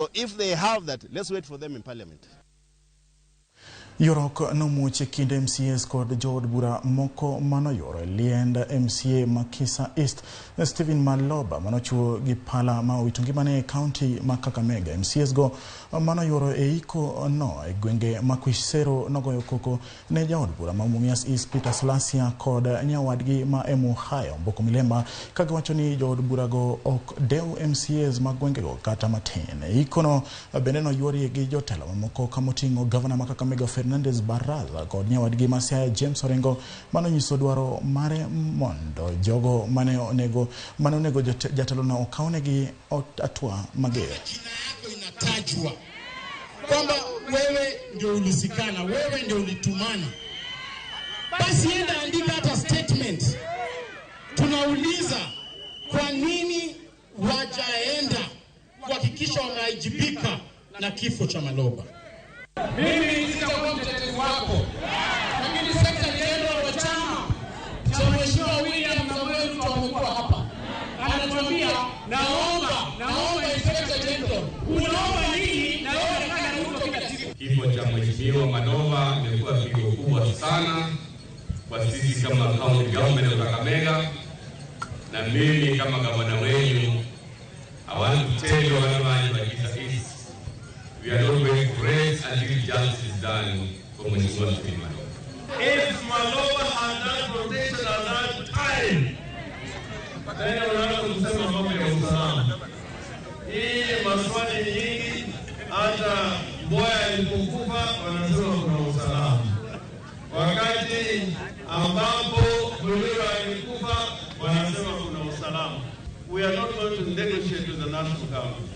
So if they have that, let's wait for them in parliament. Ywaruok nomuoch e kind MCAs kod jood bura moko manoyuoro e liend MCA ma Kisa East Stephen Maloba manochuo gi pala ma owito ngimane e kaunti ma Kakamega. MCAs go manoyuoro e iko no e gwenge ma Khwisero nogoyo koko ne jaod bura ma Mumias East Peter Salasya kod nyawadgi ma Emuhaya Omboko Milemba kagiwacho ni jood burago ok dew MCAs mag gwengego kata matin. E ikono bende noyuorie gi jotelo mamoko kamoting'o gavana ma Kakamega Fernandez Baraza kod nyawadgi ma Siaya James Orengo manonyiso dwaro mare mondo jogo mane onego jatelono okawnegi hatua mager. Jina yako inatajwa kwamba wewe ndio ulisikana, wewe ndio ulitumana, basi enda andika hata statement. Tunauliza kwa nini wajaenda kuhakikisha wameajibika na kifo cha Maloba. Mimi sitakuwa mtetezi wako, lakini Secretary General wa chama cha Mheshimiwa William Samoei Ruto amekuwa hapa anatuambia, naomba Inspector General, unaomba nini? Na wewe unakaa na Ruto kila siku. Kifo cha Mheshimiwa Maloba imekuwa pigo kubwa sana kwa sisi kama county government ya Kakamega, na mimi kama gavana wenu, I want to tell you watu wa Kisa East, we are not going to rest until justice is done for Mheshimiwa Stephen Maloba. If Maloba had that protection at that time, then unaanza kusema mambo ya usalama. Hii maswali nyingi, hata Mboya alipokufa wanasema kuna usalama, wakati ambapo Muliro alikufa wanasema kuna usalama. We are not going to negotiate with the national government.